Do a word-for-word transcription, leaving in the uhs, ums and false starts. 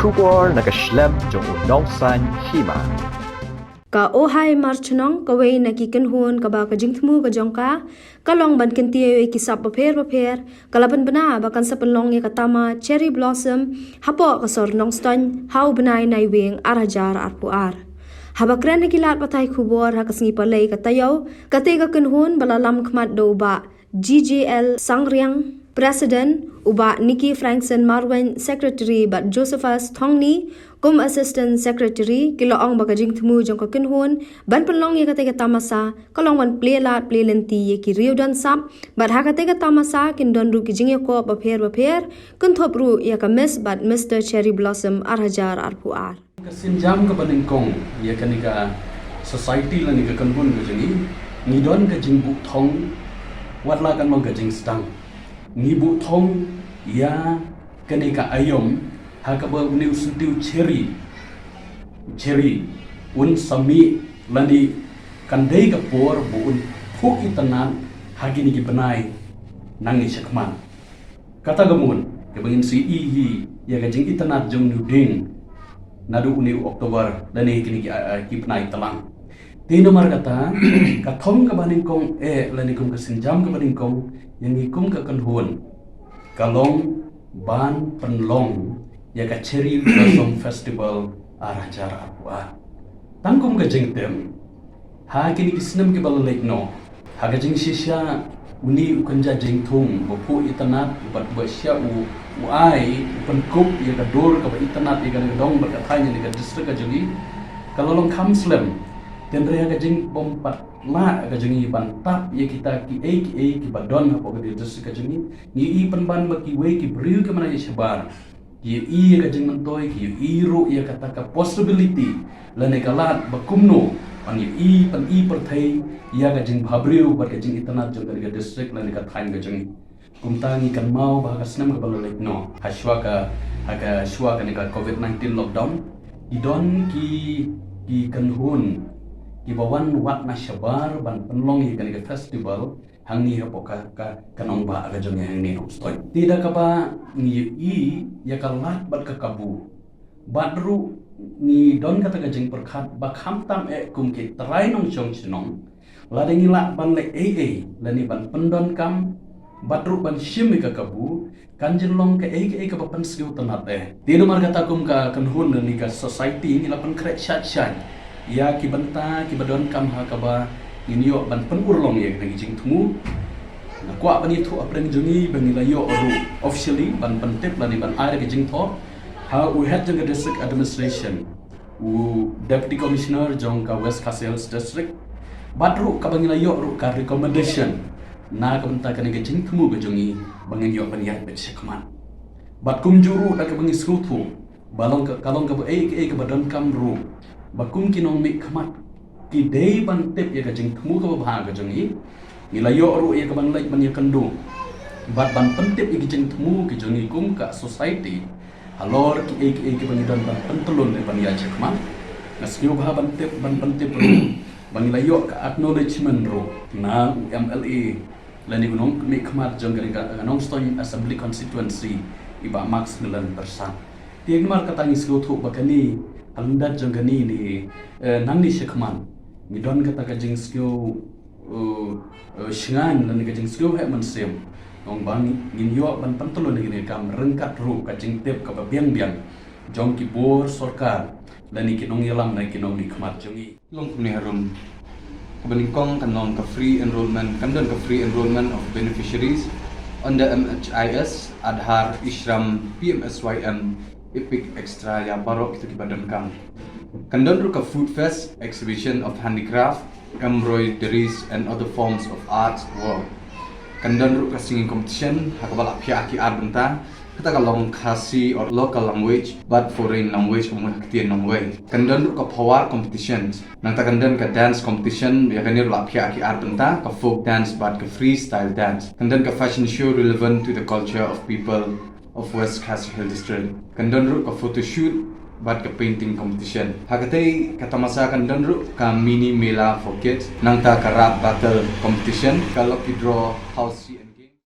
Khubor na ka shlem jong u Nongsaiñ Hima. Ka Ohai Marchnong, kawei na ki kynhun kaba ka jingthmu ka jong ka ka long ban kyntiew ïa ki sap bapher bapher, ka la pynbna ba kan sa pynlong ïa ka tama Cherry Blossom hapoh ka sor Nongstoiñ ha u bnai Naiwieng ar hajar arphew ar. Haba kren ha ki lad pathai khubor ha ka sngi Palei ka taïew, kata ka kynhun ba la lam khmat da u Bah G J L Sangriang, President, u Bah Nicky Frankson Marwein, Secretary, bad Josephus Thongni kum Assistant Secretary, ki la ong ba ka jingthmu jong ka kynhun ban pynlong ïa kata ka tamasa ka long ban plie lad plie lynti ïa ki riew don sap, bad ha kata ka tamasa kin don ruh ki jingïakob bapher bapher, kynthup ruh ïa ka Miss bad Mister Cherry Blossom ar hajar arphew ar. Ka sienjam kaba nyngkong ïa kane ka society lane ka kynhun ka jong ngi, ngi don ka jingbuh thong, wat la kan long ka jingsdang. Ngi buh thong ïa kane ka aïom ha kaba une u syntiew Cherry, Cherry un sa mih lane kan dei ka por ba un phuh itynnad ha kine ki bnai nangne shakhmat. Kata ka mut kaba ngin sa ïohi ïa ka jingitynnad jong une u dieng naduh une u October lane kine ki, ah, ah, ki bnai tlang. Te namar kata, ka thong kaba nyngkong eh lane kum ka sienjam kaba nyngkong ïa ngi kum ka kynhun ka long ban pynlong ïa ka Cherry Blossom Festival ar hajar arphew ar. Tang kum ka jingtem, ha kine ki snem kiba la leit noh, ha ka jingshisha une u kynja jingthung ba phuh itynnad bad ba shah u, u ai, u pynkup ïa ka dur kaba itynnad ïa ka dong bad ka thaiñ ïa ka district ka jong ngi ka la long kham slem. Hynrei ha ka jingbym pat lah ka jong ngi ban tap ïa kita kiei kiei kiba don hapoh ka district ka jong ngi, ngi i pynban ba kiwei ki briew kiba na ïa shabar ki ïohi ïa ka jingmyntoi, ki ïohi ruh ïa kata ka possibility lane ka lad ba kumno ban ïohi, pyni pyrthei ïa ka jingbhabriew bad ka jingitynnad jong ka district lane ka thaiñ ka jong ngi. Kumta ngi kynmaw ba ha ka snem kaba la leit noh, ha shuwa ka, ha ka shuwa kane ka covid nineteen lockdown, ki don ki, ki kynhun kiba wan wat na shabar ban pynlong ïa kane ka festival hangne hapoh ka, ka, ka nongbah ka jong ngi hangne Nongstoiñ. Te da kaba ngi ïohi ïa ka lad bad ka kabu, bad ruh ngi don kata ka jingpyrkhat ba khamtam eh kum ki trai nongshong shnong, lada ngi lah ban leh ei ei lane ban pyndonkam bad ruh ban shim ïa ka kabu, kan jin long kaei kaei kaba pynsngewtynnad eh. Te namar kata kum ka kynhun lane ka society ngi la pynkhreh shait shait ïa ki bynta kiba donkam ha kaba ngin ïoh ban pynurlong ïa kane ka jingthmu. Nga kwah ban ïathuh hapdeng jong ngi ba ngi la ïoh ruh officially ban pyntip lane ban ai ka jingthoh ha u head jong ka district administration, u Deputy Commissioner jong ka West Khasi Hills District, bad ruh kaba ngi la ïoh ruh ka recommendation na ka bynta kane ka jingthmu ka jong ngi ba ngin ïoh ban ïaid beit shakhmat. Bad kumjuh ruh da kaba ngi sngewthuh ba long ka, ka long kaba ei kaei kaba donkam ruh ba kum ki nongmihkhmat ki dei ban tip ïa ka jingthmu kaba bha ka jong ngi. Ngi la ïoh ruh ïa kaban leit ban ïakynduh bad ban pyntip ïa ka jingthmu ka jong ngi kum ka society halor kiei kiei kiba ngi don ban pyntlun ne ban ïaid shakhmat. Nga sngewbha ban tip, ban pyntip ruh ba ngi la ïoh ka acknowledgement ruh na u M L A lane u nongmihkhmat jong ka, ka Nongstoiñ Assembly Constituency, i Bah Max Millen Pyrsad. Te namar kata ngi sngewthuh ba kane, ha lyndet jong kane ne, eh, nangne shakhmat ngi don kata ka jingsngew, eh, eh, shngaiñ lane ka jingsngew heh mynsiem, ong ba ngin ïoh ban pyntlun ïa kane ka kam ryngkat ruh ka jingtip kaba biang biang jong ki bor sorkar lane ki nongïalam ne ki nongmihkhmat jong ngi. Long kumne harum. Kaba nyngkong kan long ka free enrollment, kan don ka free enrollment of beneficiaries under M H I S, Aadhaar, e-Shram, P M S Y M, EPIC, et cetera ïa baroh kito kiba donkam. Kan don ruh ka food fest, exhibition of handicraft, embroideries and other forms of arts work. Kan don ruh ka singing competition ha kaba la phiah ki ar bynta, kata ka long Khasi or local language bad foreign language, ong ha ka ktien nongwei. Kan don ruh ka phowa competition, nangta kan don ka dance competition, ïa kane ruh la phiah ki ar bynta, ka folk dance bad ka freestyle dance. Kan don ka fashion show relevant to the culture of people of West Khasi Hills District. Kan don ruh ka photo shoot bad ka painting competition. Ha katei ka tamasa kan don ruh ka mini mela for kids, nangta ka rap battle competition, ka lucky draw house